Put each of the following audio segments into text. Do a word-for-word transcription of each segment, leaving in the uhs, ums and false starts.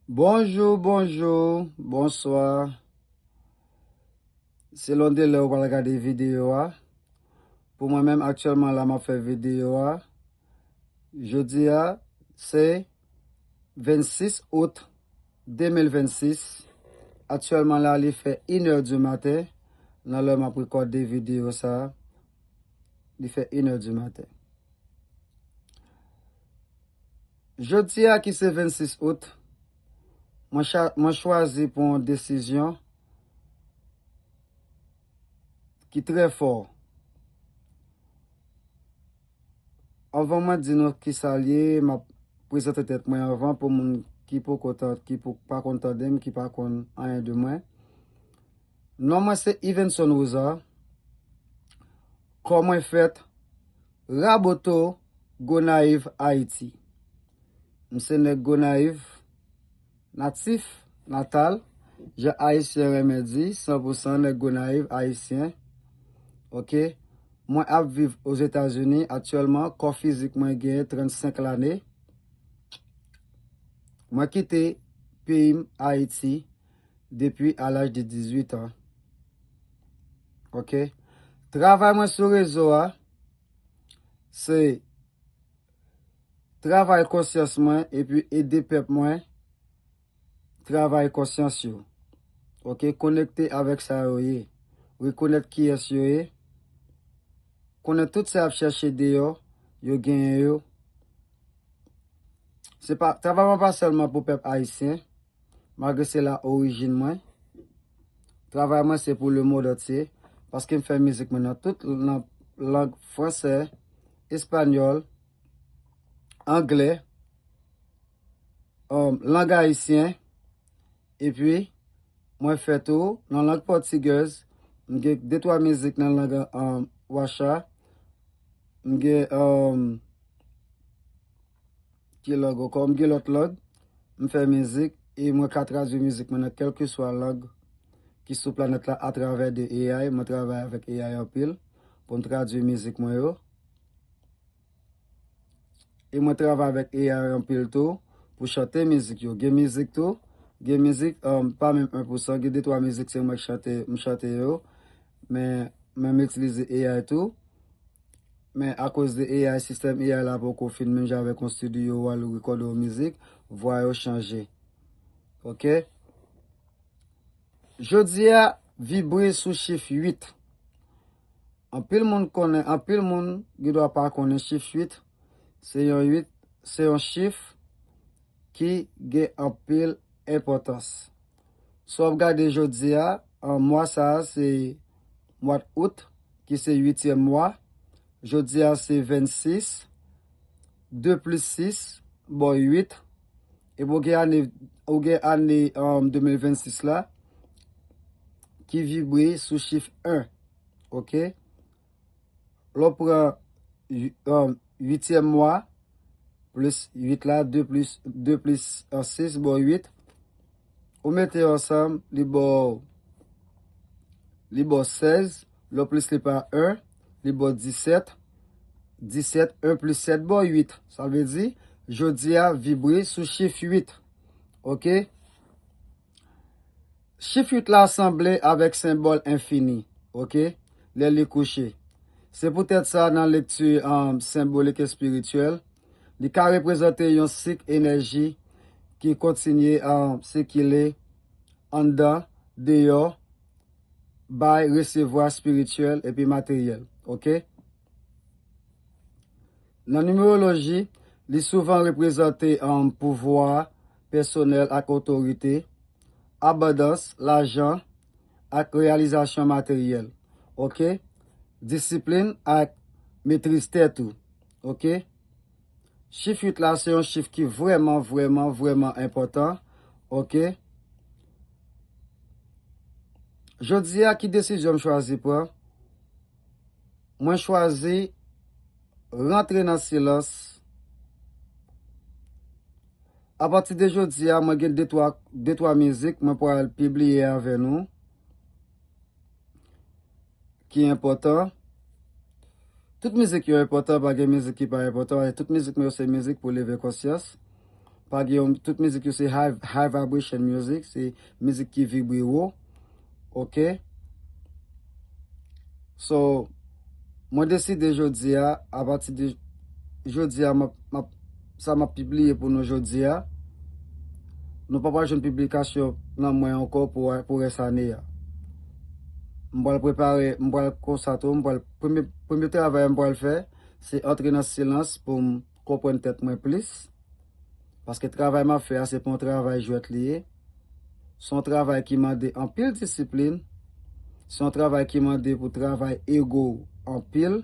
Bonjou, bonjou, bonswa. Selon de lè ou pral gade videyo a. Pou mwen menm, aktyèlman la, m ap fè videyo a. Jodi a, se vennsis out de mil vennsis. Aktyèlman la, li fè inè di maten. Nan lè m ap rekòde videyo sa a, li fè inè di maten. Jodi a ki se vennsis out, mwen cha-, mwen chwazi pran yon desizyon ki trè fò. Anvan mwen di nou kisa l ye, m ap prezante tèt mwen anvan pou moun ki poko tan-, ki po-, pa konn tande m, ki pa konn anyen de mwen. Non mwen se Yvenson Rosa. Kò mwen fèt Raboto, Gonayiv, Ayiti. M se nèg Gonayiv, natif, natal, jan Ayisyen renmen di, san pou san nèg Gonayiv, Ayisyen. Oke. Mwen ap viv Ozetazini aktyèlman, kò fizik mwen genyen trannsenk lane. Mwen kite peyi m, Ayiti, depi a laj de dizuit an. Oke. Travay mwen sou rezo a, se travay konsyans mwen epi ede pèp mwen travay konsyans yo. Oke, konekte avèk sa yo ye. Rekonèt kiyès yo ye. Konnen tout sa y ap chèche deyò, yo genyen yo. Se pa, travay mwen pa sèlman pou pèp ayisyen, malgre se la orijin mwen. Travay mwen se pou lemonn antye, paske m fè mizik mwen nan tout, nan lang fransè, espanyòl, anglè, um, lang ayisyen, epi mwen fè tou nan lang pòtigèz. M gen de twa mizik nan lang, um, wacha. M gen, um, ki lang ankò? M gen lòt lang. M fè mizik e mwen ka tradui mizik mwen nan kèlkeswa lang ki sou planèt la atravè de A I. Mwen travay avèk A I anpil pou m tradui mizik mwen yo. E mwen travay avèk A I anpil tou pou chante mizik yo. Gen mizik tou, gen mizik, um, pa menm en pou san, gen de twa mizik se mwen k chante, m chante yo. Men, men m itilize A I tou. Men akoz de A I, sistèm A I la poko fin menm jan avèk yon estidyo ou al rekòde yon mizik, vwa yo chanje. Oke? Jodi a, vibre sou chif uit. Anpil moun konnen, anpil moun gendwa pa konnen chif uit. Se yon uit, se yon chif ki gen anpil enpòtans. Si w ap gade jodi a, an mwa sa a, se mwa out, ki se uityèm mwa. Jodi a, se vennsis, de plis sis ba w uit. Epi w gen ane, ou gen ane, um, de mil vennsis la, ki vibre sou chif en. Oke? Lè w pran ui-, um, uityèm mwa, plis uit la, de plis, de plis, uh, sis ba w uit. Ou mete yo ansanm, li ba w, li ba w sèz, lè w plis li pa en, li ba w disèt, disèt, en plis sèt ba w uit. Sa vle di, jodi a vibre sou chif uit. Oke? Chif uit la sanble avèk senbòl enfini, oke, lè li kouche. Se poutèt sa, nan lekti, um, senbolik espirityèl, li ka reprezante yon sik enèji ki kontinye, um, sikile anndan, deyò, bay, resevwa, espirityèl epi materyèl, oke? Nan nimeroloji, li souvan reprezante, um, pouvwa pèsonèl ak otorite, abondans, lajan, ak reyalizasyon materyèl. Oke? Disiplin ak metriz tèt ou. Oke? Chif uit la, se yon chif ki vrèman, vrèman, vrèman enpòtan. Oke? Jodi a, ki desizyon m chwazi pran? Mwen chwazi rantre nan silans. Apati de jodi a, mwen gen de twa, de twa mizik mwen pral pibliye avè nou ki enpòtan. Tout mizik yo enpòtan, pa gen mizik ki pa enpòtan. E tout mizik mwen yo se mizik pou leve konsyans, Pa gen yon, tout mizik yo se high, high vibration music, se mizik ki vibre wo. Ok? So, mwen deside jodi a, apati de jodi a, m ap, m ap, sa m ap pibliye pou nou jodi a, nou pa pral jwenn piblikasyon nan mwen ankò pou, pou rès ane a. M pral prepare, m pral konsa tou, m pral, premye, premye travay m pral fè, se antre nan silans pou m konprann tèt mwen plis. Paske travay m ap fè a, se pa yon travay jwèt li ye. Se yon travay ki mande anpil disiplin. Se yon travay ki mande pou travay ego w anpil.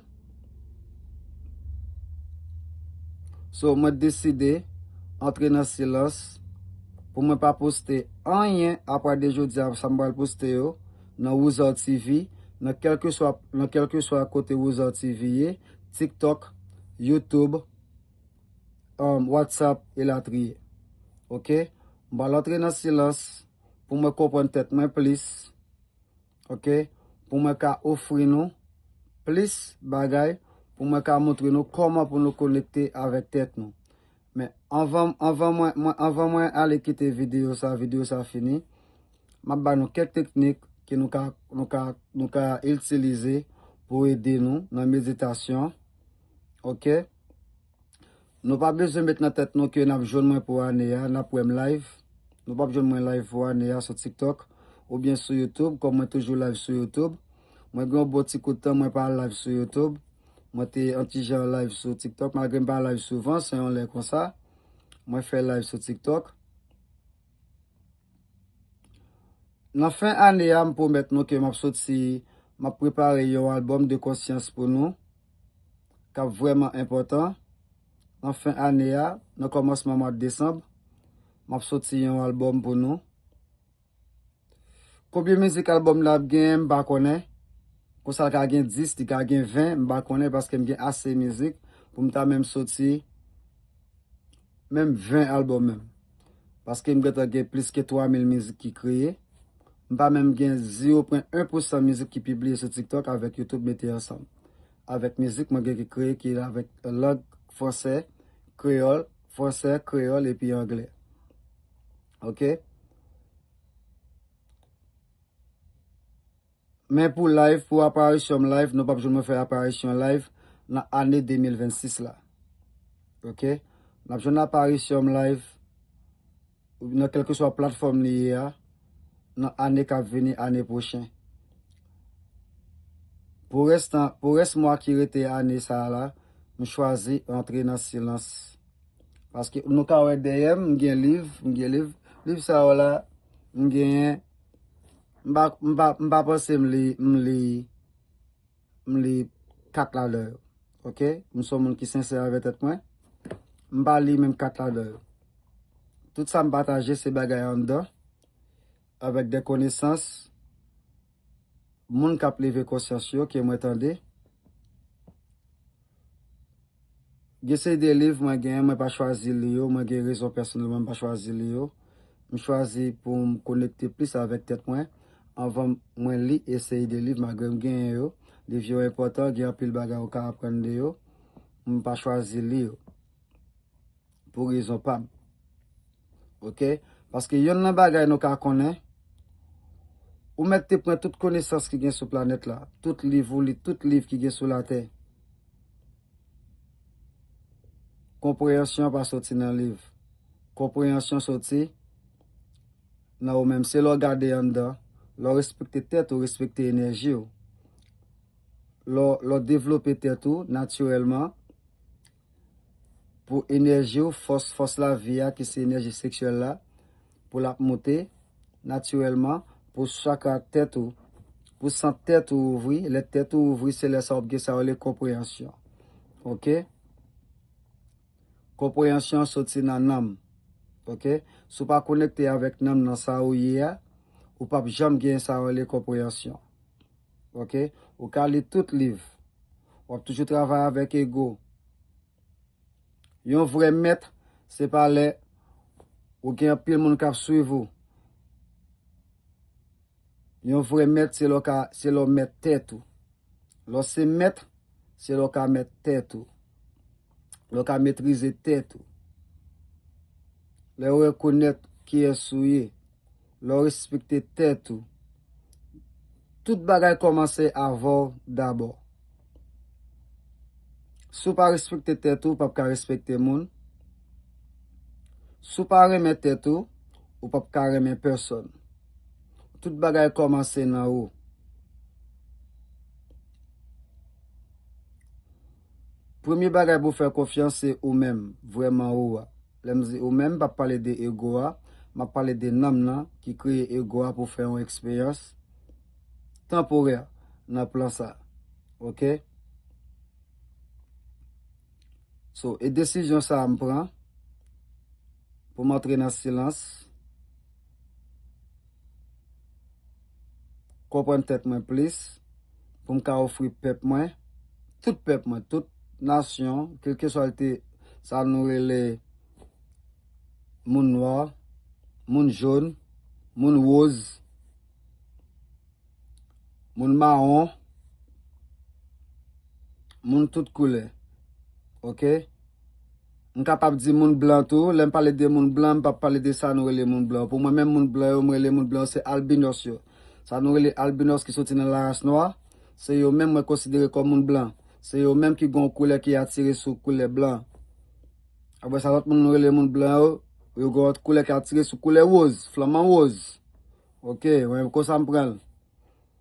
So, mwen deside antre nan silans pou mwen pa poste anyen apre de jodi a, sa m pral poste yo nan Wouzaw T V, nan kèlkeswa, nan kèlkeswa kote Wouzaw T V ye, TikTok, YouTube, um, WhatsApp, elatriye. Ok? M pral antre nan silans pou mwen konprann tèt mwen plis. Ok? Pou mwen ka ofri nou plis bagay, pou mwen ka montre nou kòman pou nou konekte avèk tèt nou. Men anvan, anvan mwen, mwen, anvan mwen ale kite videyo sa, videyo sa fini, m ap ba nou kèk teknik ke nou ka, nou ka, nou ka itilize pou ede nou nan meditasyon. Ok? Nou pa bezwen met nan tèt nou ke n ap jwenn mwen pou ane a, n ap wè m live. Nou p ap jwenn mwen live pou ane a sou TikTok oubyen sou YouTube, kòm mwen toujou live sou YouTube. Mwen gen yon bon ti kout tan mwen pa live sou YouTube. Mwen te yon ti jan live sou TikTok, malgre m pa live souvan, se yon lè konsa. Mwen fè live sou TikTok. Nan fen ane a, m pwomèt nou ke m ap soti, m ap prepare yon albòm de konsyans pou nou, k ap vrèman enpòtan. Nan fen ane a, nan kòmansman mwa desanm, m ap soti yon albòm pou nou. Konbyen mizik albòm la ap genyen, m pa konnen. Konsa l ka gen dis, li ka gen ven, m pa konnen, paske m gen ase mizik pou m ta menm soti menm ven albòm menm. Paske m gentan gen plis ke twa mil mizik ki kreye. M pa menm gen zewo pwen en pousan mizik ki pibliye sou TikTok avèk YouTube mete ansanm. Avèk mizik mwen gen ki kreye ki avèk lang fransè, kreyòl, fransè, kreyòl epi anglè. Ok? Men pou live, pou aparisyon m live, nou p ap jwenn mwen fè aparisyon live nan ane de mil vennsis la. Ok? N ap jwenn aparisyon m live nan kèlkeswa platfòm li ye a, nan ane k ap vini, ane pwochen. Pou rès tan, pou rès mwa ki rete ane sa a la, m chwazi antre nan silans. Paske nou ka wè dèyè m, m gen liv, m gen liv. Liv sa yo la, m genyen, m pa, m pa, m pa panse m li, m li, m li kat ladan yo. Ok? M se yon moun ki sensè avè tèt mwen. M pa li menm kat ladan yo. Tout sa m pataje se bagay anndan, avèk de konesans, moun k ap leve konsyans yo ke mwen tande. Gen seri de liv mwen genyen, mwen pa chwazi li yo, mwen gen rezon pèsonèl mwen pa chwazi li yo. M chwazi pou m konekte plis avèk tèt mwen anvan mwen li e seri de liv, malgre m genyen yo. Liv yo enpòtan, gen anpil bagay ou ka aprann de yo. M pa chwazi li yo pou rezon pa m. Ok? Paske yonn nan bagay nou ka konnen, ou mèt te pran tout konesans ki gen sou planèt la, tout liv ou li, tout liv ki gen sou latè. Konpreyansyon pa soti nan liv. Konpreyansyon soti nan ou menm. Se lè w gade anndan, lè w respekte tèt ou, respekte enèji w. Lè w, lè w devlope tèt ou natirèlman, pou enèji w, fòs, fòs lavi a, ki se enèji seksyèl la, pou l ap moute natirèlman, pou chakra tèt ou, pou sant tèt ou ouvri. Lè tèt ou ouvri, se lè sa w ap gen sa yo rele konpreyansyon. Ok? Konpreyansyon soti nan nanm. Ok? Si w pa konekte avèk nanm nan, sa ou ye a, ou p ap janm gen sa yo rele konpreyansyon. Ok? Ou ka li tout liv. W ap toujou travay avèk ego. Yon vrè mèt, se pa lè ou gen anpil moun k ap swiv ou. Yon vrè mèt, se lè w ka, se lè w mèt tèt ou. Lè w se mèt, se lè w ka mèt tèt ou. Lè w ka metrize tèt ou. lè w rekonèt kiyès ou ye, lè w respekte tèt ou, tout bagay kòmanse avè w dabò. Si w pa respekte tèt ou, w p ap ka respekte moun. Si w pa renmen tèt ou, ou p ap ka renmen pèsòn. Tout bagay kòmanse nan ou. Premye bagay pou w fè konfyans se ou menm, vrèman ou a. Lè m di ou menm, m p ap pale de ego a, m ap pale de nanm nan ki kreye ego a pou fè yon eksperyans tanporè nan plan sa. Oke? So, e desizyon sa a m pran pou m antre nan silans, konprann tèt mwen plis, pou m ka ofri pèp mwen, tout pèp mwen, tout nasyon, kèlkeswa l te sa nou rele moun nwa, moun jòn, moun woz, moun mawon, moun tout koulè. Oke? M kapab di moun blan tou. Lè m pale de moun blan, m p ap pale de sa nou rele moun blan. Pou mwen menm, moun blan yo, m rele moun blan yo, se albinòs yo. Sa nou rele albinòs ki soti nan laras nwa, se yo menm mwen konsidere kòm moun blan. Se yo menm ki gen yon koulè ki atire sou koulè blan. Apre sa, lòt moun nou rele moun blan yo, yo gen yon koulè ki atire sou koulè woz, flanman woz. Oke, mwen konsa m pran l.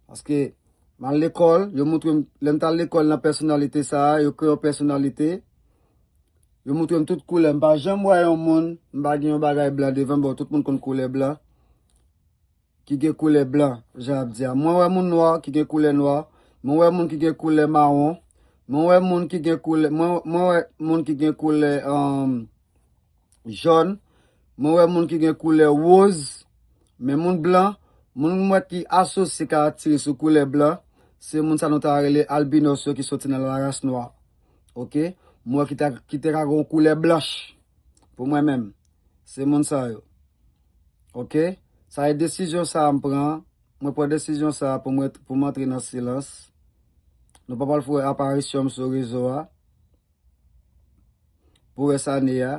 Paske m al lekòl, yo montre m, lè m t al lekòl nan pèsonalite sa a, yo kreye yon pèsonalite, yo montre m tout koulè. M pa janm wè yon moun, m pa gen yon bagay blan devan m, bon, tout moun konn koulè blan, ki gen koulè blan, jan y ap di a. Mwen wè moun nwa ki gen koulè nwa, mwen wè moun ki gen koulè mawon, mwen wè moun ki gen koulè, mwen, mwen wè moun ki gen koulè, um, jòn, mwen wè moun ki gen koulè woz, men moun blan, moun m wè ki asosye karakteristik koulè blan, se moun sa nou ta rele albinòs yo ki soti nan laras nwa. Oke? Mwen wè ki ta, ki te ka gen yon koulè blanch pou mwen menm. Se moun sa yo. Oke? Sa e desizyon sa a m pran. Mwen pran desizyon sa a pou mwen, pou m antre nan silans. Nou pa pral fè aparisyon m sou rezo a pou rès ane a.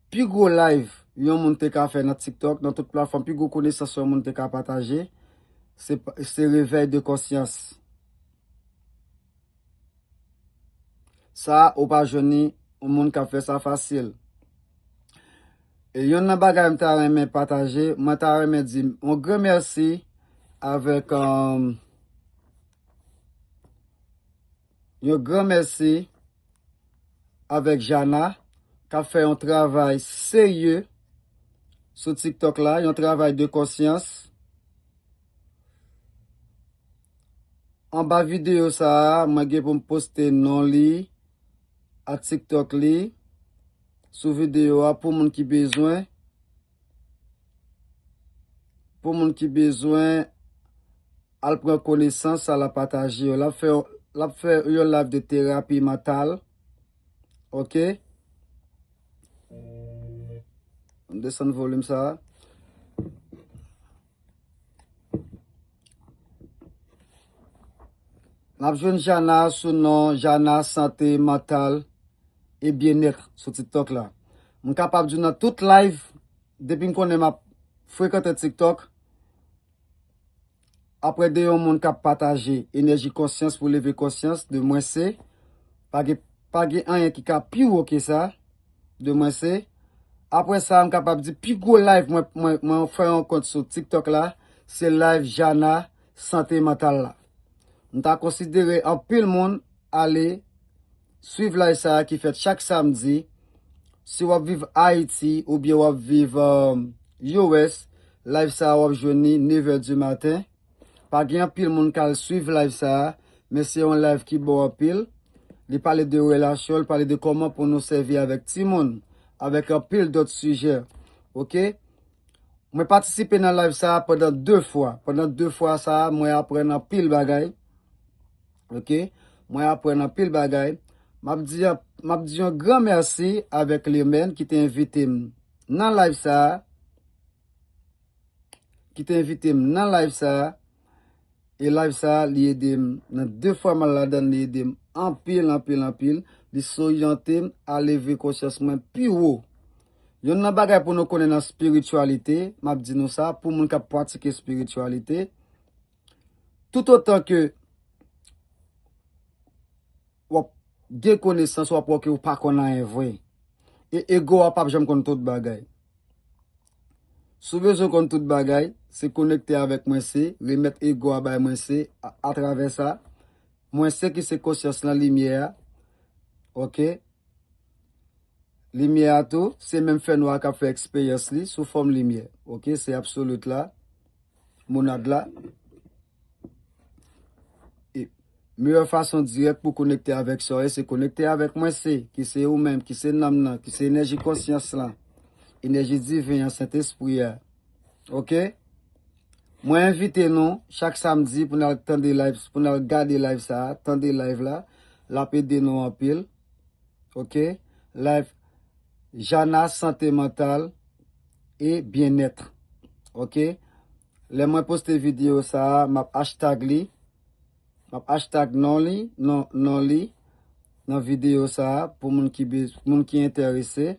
Pi gwo live yon moun te ka fè nan TikTok, nan tout platfòm, pi gwo konesans yon moun te ka pataje, se, se revèy de konsyans. Sa, ou pa jwenn ni yon moun k ap fè sa fasil. E yonn nan bagay m ta renmen pataje, mwen ta renmen di yon gran mèsi avèk, um, yon gran mèsi avèk Jana, k ap fè yon travay serye sou TikTok la, yon travay de konsyans. Anba videyo sa a, mwen gen pou m poste non li ak TikTok li sou videyo a pou moun ki bezwen, pou moun ki bezwen al pran konesans sa l ap pataje yo. L ap fè, l ap fè yon live de terapi mantal. Oke? Ann desann volim sa a. N ap jwenn Jana sou non Jana Sante Mantal e Byennèt sou TikTok la. M kapab di w nan tout live, depi m konnen m ap frekante TikTok, apre de yon moun k ap pataje enèji konsyans pou leve konsyans de mwen se, pa gen, pa gen anyen ki ka pi wo ke sa, de mwen se. Apre sa, m kapab di pi gwo live mwen, mwen, mwen fè yon kont sou TikTok la, se live Jana Sante Mantal la. M ta konsidere anpil moun ale swiv live sa a ki fèt chak samdi. Si w ap viv Ayiti oubyen w ap viv, um, U S, live sa a w ap jwenn li nevè di maten. Pa gen anpil moun k al swiv live sa a, men se yon live ki bon anpil. Li pale de relasyon, li pale de kòman pou nou sèvi avèk timoun, avèk anpil dòt sijè. Oke? Mwen patisipe nan live sa a pandan de fwa. Pandan de fwa sa a, mwen aprann anpil bagay. Oke? Mwen aprann anpil bagay. M ap di, m ap di yon gran mèsi avèk Lemèn ki te envite m nan live sa a. Ki te envite m nan live sa a. E live sa a, li ede m nan de fwa m al ladan l, li ede m anpil, anpil, anpil. li soryante m a leve konsyans mwen pi wo. Yonn nan bagay pou nou konnen nan espirityalite, m ap di nou sa, pou moun k ap pratike espirityalite, toutotan ke w ap gen konesans, w ap wè ke w pa konn anyen vre. E ego a p ap janm konn tout bagay. Si w bezwen konn tout bagay, se konekte avèk Mwen Se, remèt ego a bay Mwen Se, a, atravè sa, Mwen Se ki se konsyans lan, limyè a, oke? Limyè a tou, se menm fènwa k ap fè eksperyans li sou fòm limyè, oke? Se absolut la, monad la. E meyè fason dirèk pou konekte avèk sa w ye, se konekte avèk Mwen Se, ki se ou menm, ki se nanm nan, ki se enèji konsyans lan, enèji diven an, Sentespri a. Oke? Mwen envite nou chak samdi pou n al tande live, pou n al gade live sa a, tande live la. L ap ede nou anpil. Oke? Live Jana, sante mantal e byennèt. Oke? Lè mwen poste videyo sa a, m ap hashtag li. M ap hashtag non li, non, non li nan videyo sa a pou moun ki bez-, moun ki enterese.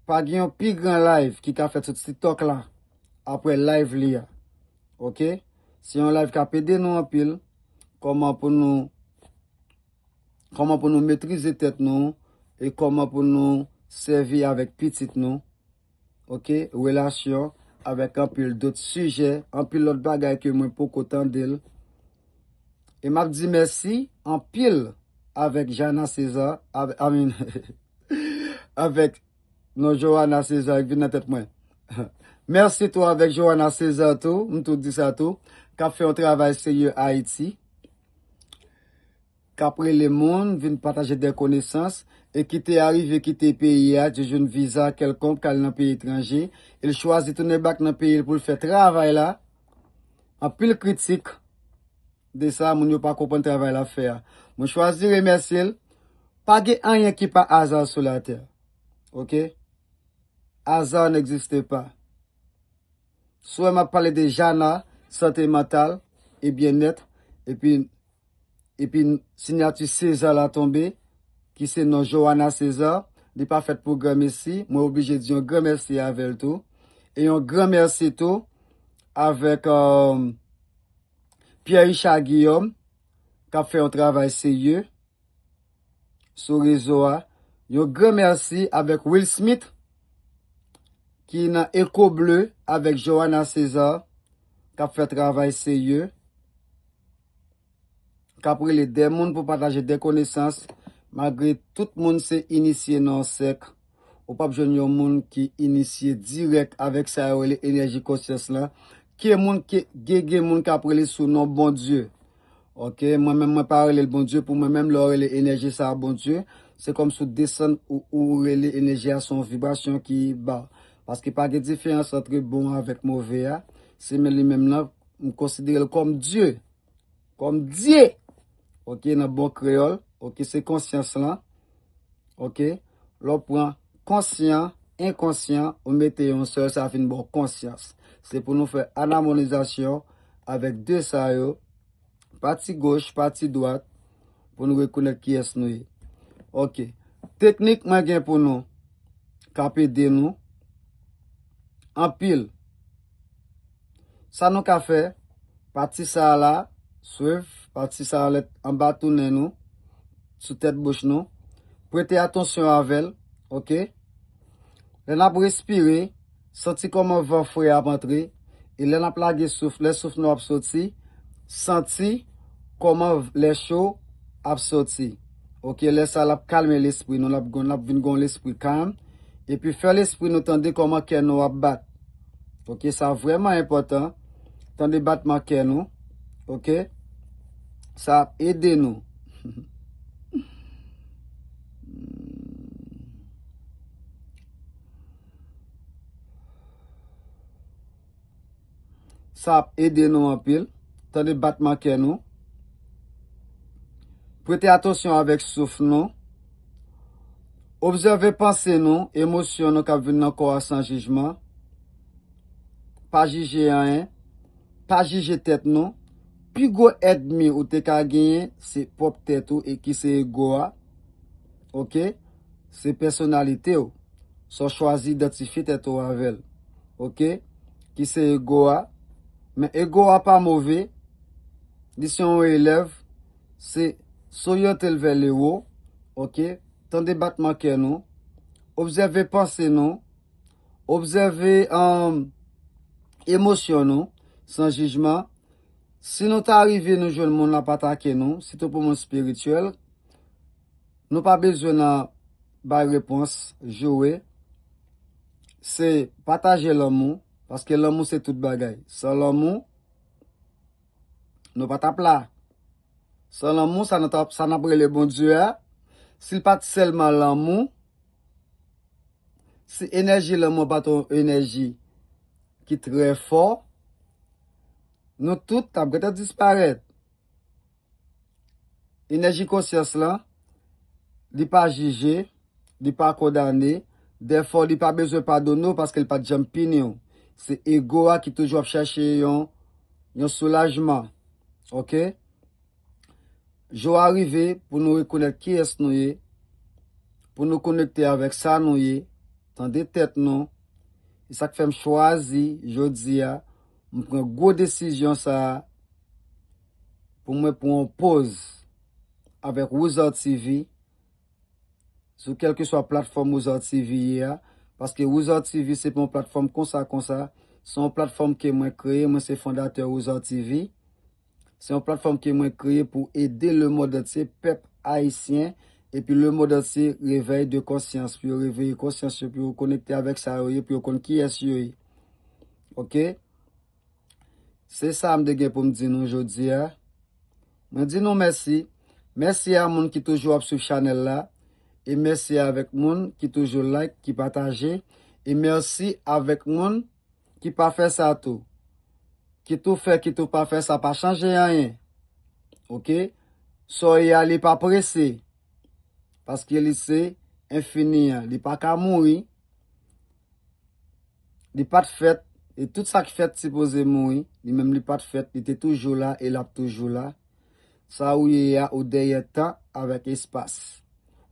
Pa gen yon pi gran live ki ka fèt sou TikTok la apre live li a. Oke? Se yon live k ap ede nou anpil. Kòman pou nou, kòman pou nou metrize tèt nou e kòman pou nou sèvi avèk pitit nou. Oke? Relasyon avèk anpil dòt sijè, anpil lòt bagay ke mwen poko tande l. E m ap di mèsi anpil avèk Jana César, avè-, I mean, avèk, non, Johanna César ki vin nan tèt mwen. Mèsi tou avèk Johanna César tou, m tou di sa tou, k ap fè yon travay serye Ayiti, k ap rele moun vin pataje de konesans, e ki te arive kite peyi a, te jwenn viza kèlkonk, k al nan peyi etranje, e l chwazi tounen back nan peyi l pou l fè travay la. Anpil kritik de sa, moun yo pa konprann travay l ap fè a. Mwen chwazi remèsye l. Pa gen anyen ki pa aza sou latè. Oke? Hasard n'existe pas. Si w wè m ap pale de Jana, sante mantal e byennèt, epi, epi siyati César la tonbe, ki se non Johanna César, li pa fèt pou granmesi, mwen oblije di yon granmèsi avè l tou. E yon granmèsi tou avèk, euh, Pierre Richard Guillaume, k ap fè yon travay serye sou rezo a. Yon gran mèsi avèk Will Smith, ki nan Eko Ble avèk Johanna César, k ap fè travay serye, k ap rele de moun pou pataje de konesans, malgre tout moun se inisye nan yon sèk. Ou p ap jwenn yon moun ki inisye dirèk avèk sa yo rele enèji konsyans lan. Ke moun ke, gen, gen moun k ap rele sou non Bondye. Oke, mwen menm, mwen pa rele l Bondye. Pou mwen menm, lè w rele enèji sa a Bondye, se kòmsi w desann, ou, ou rele enèji a se yon vibrasyon ki ba. Paske pa gen diferans ant bon avèk move a. Se menm li menm nan, m konsidere l kòm Dye. Kòm Dye. Oke, nan bon kreyòl, oke, se konsyans lan. Oke, lè w pran konsyan, enkonsyan, ou mete yon sèl, sa vin ba w konsyans. Se pou nou fè anamonizasyon avèk de sa yo, pati goch, pati dwat, pou nou rekonèt kiyès nou ye. Oke, teknik mwen gen pou nou, k ap ede nou anpil. Sa nou ka fè, pati sa a la, swiv, pati sa a lèt anba tou nen nou, sou tèt bouch nou. Prete atansyon avè l, oke? Lè n ap respire, santi kòman van fre a ap antre, e lè n ap lage souf, lè souf nou ap soti, santi kòman lè cho ap soti. Oke, lè sa a l ap kalme lespri nou, l ap gon-, l ap vin gon lespri kalm, epi fè lespri nou tande kòman kè nou ap bat. Oke, sa vrèman enpòtan. Tande batman kè nou. Oke? Sa ap ede nou. Sa ap ede nou anpil. Tande batman kè nou. Prete atansyon avèk souf nou. Obsève panse nou, emosyon nou k ap vin nan kò a san jijman. Pa jije anyen. Pa jije tèt nou. Pi gwo ènmi ou te ka genyen, se pwòp tèt ou e ki se ego a. oke? Se pèsonalite w. Sa w chwazi idantifye tèt ou avè l, oke? Ki se ego a. Men ego a pa move, li se yon elèv, se, se oryante l vè lewo, oke? Tande batman kè nou, obsève panse nou, obsève, um, emosyon nou, san jijman. Si nou ta rive nou jwenn moun l ap atake nou, sitou pou moun espirityèl, nou pa bezwen nan bay repons, joure. Se pataje lanmou, paske lanmou se tout bagay. San lanmou, nou pa t ap la. San lanmou, sa n t ap, sa n ap rele Bondye a, si l pa t sèlman lanmou, si enèji lanmou pa t yon enèji ki trè fò, nou tout t ap gentan disparèt. Enèji konsyans lan, li pa jije, li pa kondane, dèfò li pa bezwen padone w paske l pa t janm pini w. Se ego a ki toujou ap chèche yon, yon soulajman. Oke? Jou a rive pou nou rekonèt kiyès nou ye, pou nou konekte avèk sa nou ye, tande tèt nou. E sa k fè m chwazi, jodi a, m pran gwo desizyon sa a, pou mwen pran yon poz avèk Wizard T V, sou kèlkeswa platfòm Wizard T V ye a, paske Wizard T V se pa yon platfòm konsa, konsa, se yon platfòm ke mwen kreye, mwen se fondatè Wizard T V. Se yon platfòm ke mwen kreye pou ede lemonn antye, pèp ayisyen, epi lemonn antye, revèy de konsyans, pou yo reveye konsyans yo, pou yo konekte avèk sa yo ye, pou yo konn kiyès yo ye. Oke? Se sa m te gen pou m di nou jodi a. Mwen di nou mèsi. Mèsi a moun ki toujou ap swiv chanèl la. E mèsi avèk moun ki toujou like, ki pataje. E mèsi avèk moun ki pa fè sa tou. Kit ou fè, kit ou pa fè, sa pa chanje anyen. Oke? Sa w ye a, li pa prese. Paske li se enfini an. Li pa ka mouri. Li pa t fèt. E tout sa k fèt sipoze mouri. Li menm li pa t fèt. Li te toujou la e l ap toujou la. Sa ou ye a, ou dèyè tan avèk espas.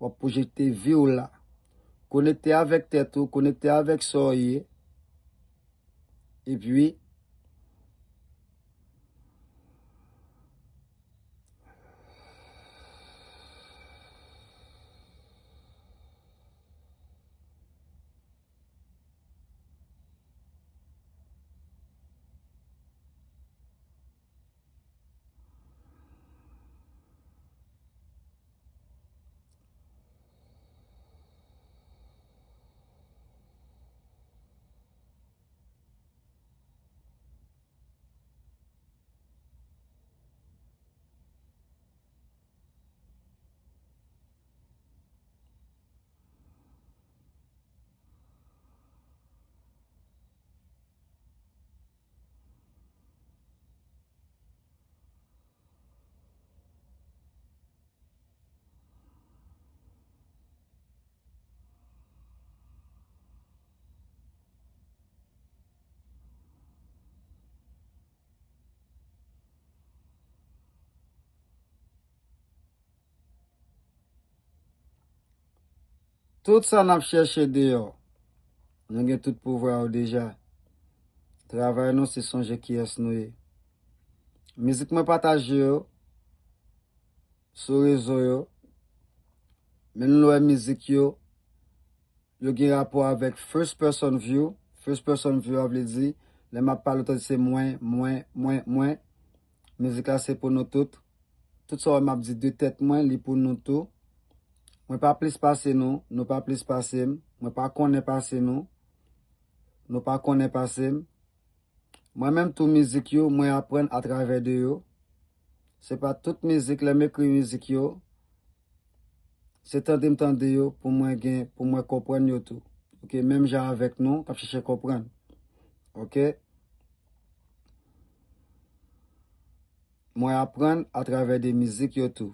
W ap pwojekte vi w la. Konekte avèk tèt ou, konekte avèk sa w ye. Epi, Tout sa n ap chèche deyò, nou gen tout pouvwa yo deja. Travay nou se sonje kiyès nou ye. Mizik mwen pataje yo sou rezo yo. Men nou wè mizik yo, yo gen rapò avèk first person view. First person view a vle di, lè m ap pale, ou tande se mwen, mwen, mwen, mwen. Mizik la se pou nou tout. Tout sa w wè m ap di de tèt mwen, li pou nou tou. Mwen pa plis pase nou, nou pa plis pase m. Mwen pa konnen pase nou, nou pa konnen pase m. Mwen menm tou mizik yo, mwen aprann atravè de yo. Se pa tout mizik, lè m ekri mizik yo, se tande m tande yo pou mwen gen, pou mwen konprann yo tou. Oke, menm jan avèk nou k ap chèche konprann. Oke? Mwen aprann atravè de mizik yo tou.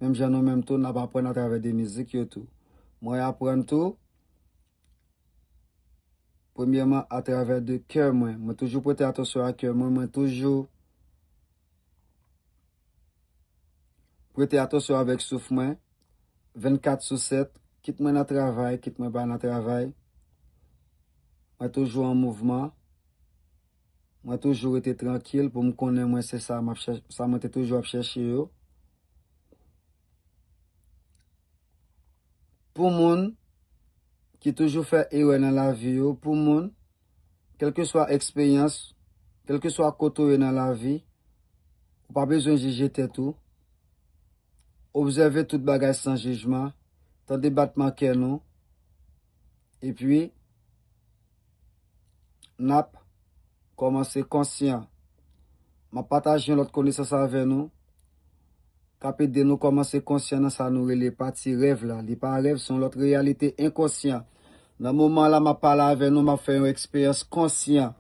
Menm jan nou menm tou, n ap aprann atravè de mizik yo tou. Mwen aprann tou, premyèman, atravè de kè mwen. Mwen toujou prete atansyon a kè mwen. Mwen toujou prete atansyon avèk souf mwen. vennkat sou sèt, kit mwen nan travay, kit mwen pa nan travay, mwen toujou an mouvman. Mwen toujou rete trankil pou m konnen mwen se sa m ap chèch-, sa mwen te toujou ap chèche yo. Pou moun ki toujou fè erè nan lavi yo, pou moun, kèlkeswa eksperyans, kèlkeswa kote w ye nan lavi, ou pa bezwen jije tèt ou. Obsève tout bagay san jijman, tande batman kè nou, epi n ap kòmanse konsyan. M ap pataje yon lòt konesans avè nou k ap ede nou kòmanse konsyan nan sa nou rele pati rèv la. Li pa rèv, se yon lòt reyalite enkonsyan. Nan moman la, m ap pale avè nou, m ap fè yon eksperyans konsyan.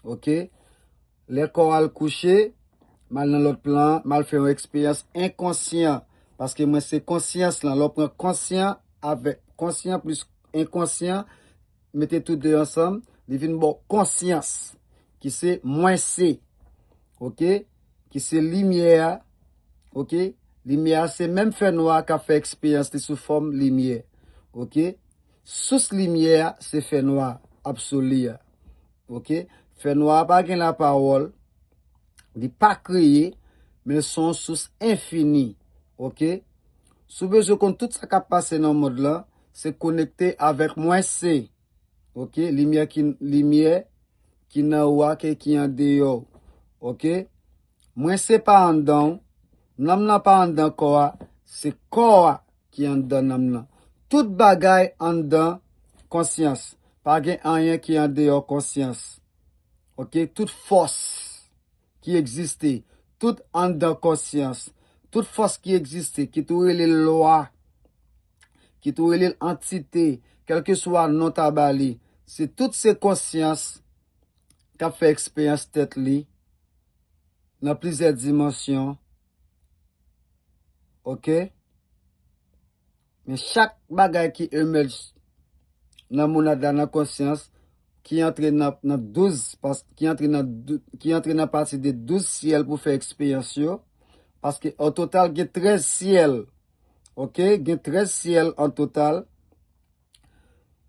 Oke? Lè kò a al kouche, m al nan lòt plan, m al fè yon eksperyans enkonsyan. Paske mwen se konsyans lan. Lè w pran konsyan avèk konsyan plis enkonsyan, mete tou de ansanm, li vin ba w konsyans, ki se mwen se. Oke? Ki se limyè a. Oke? Limyè a se menm fènwa k ap fè eksperyans li sou fòm limyè. Oke? Sous limyè a se fènwa absoli a. Oke? Fènwa a pa gen lapawòl, li pa kreye, men se yon sous enfini. Oke? Si w bezwen konn tout sa k ap pase nan mond lan, se konekte avèk mwen se. Oke? Limyè ki, limyè ki nan ou a ke ki andeyò w. Oke? Mwen se pa anndan w, nanm nan pa anndan kò a, se kò a ki anndan nanm nan. Tout bagay anndan konsyans. Pa gen anyen ki andeyò konsyans. Oke? Tout fòs ki egziste, tout anndan konsyans, tout fòs ki egziste, ki tou rele l lwa, ki tou rele l antite, kèlkeswa non ta ba li, se tout se konsyans k ap fè eksperyans tèt li nan plizyè dimansyon. Oke? Men chak bagay ki emèj nan monad la, nan konsyans, ki antre nan, nan douz, pas-, ki antre nan dou-, ki antre nan pati de douz syèl pou fè eksperyans yo. Paske o total gen trèz syèl. Oke? Gen trèz syèl an total.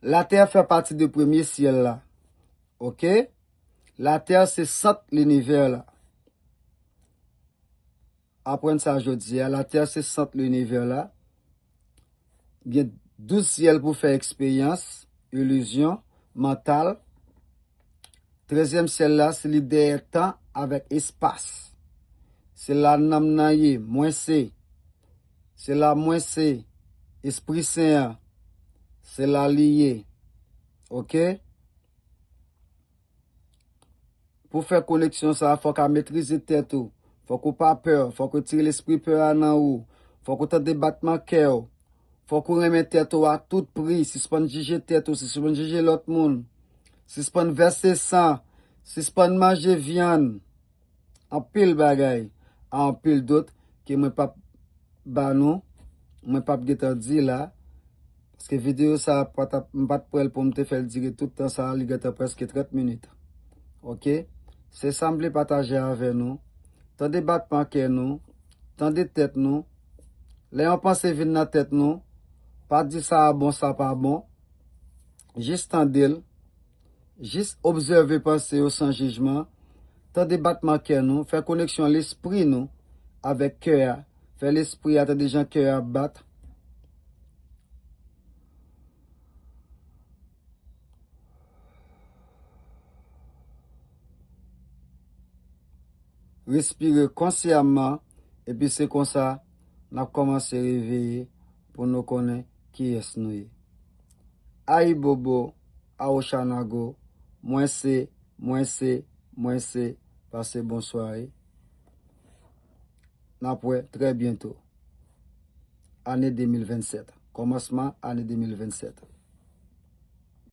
Latè fè pati de premye syèl la. Oke? Latè se sant linivè la. Aprann sa jodi a, Latè se sant linivè la. Gen douz syèl pou fè eksperyans, ilizyon, mantal. Trèzyèm syèl la, se li dèyè tan avèk espas. Se la nanm nan ye, mwen se. Se la mwen se, Espri Sen an. Se la li ye. Oke? Pou fè koneksyon sa a, fòk a metrize tèt ou. Fòk ou pa pè. Fòk ou retire lespri pè a nan ou. Fòk ou tande batman kè w. Fòk ou renmen tèt ou a tout pri. Sispann jije tèt ou. Sispann jije lòt moun. Sispann vèse san. Sispann manje vyann. Anpil bagay. A anpil dòt ke mwen p ap ba nou, mwen p ap gentan di la, paske videyo sa a pa t ap, m pa t pral pou m te fè l dire tout tan sa a, li gentan prèske trant minit. Oke? Se sa m vle pataje avè nou. Tande batman kè nou, tande tèt nou. Lè yon panse vin nan tèt nou, pa di sa a bon, sa pa bon. Jis tande l. Jis obsève panse yo san jijman. Tande batman kè nou, fè koneksyon lespri nou avèk kè a. Fè lespri a tande jan kè a ap bat. Respire konsyèman, epi se konsa n ap kòmanse reveye pou nou konnen kiyès nou ye. Ayibobo, Awochanago, mwen se, mwen se, mwen se, pase bonswa e n ap wè trè byento. Ane de mil vennsèt, kòmansman ane de mil vennsèt.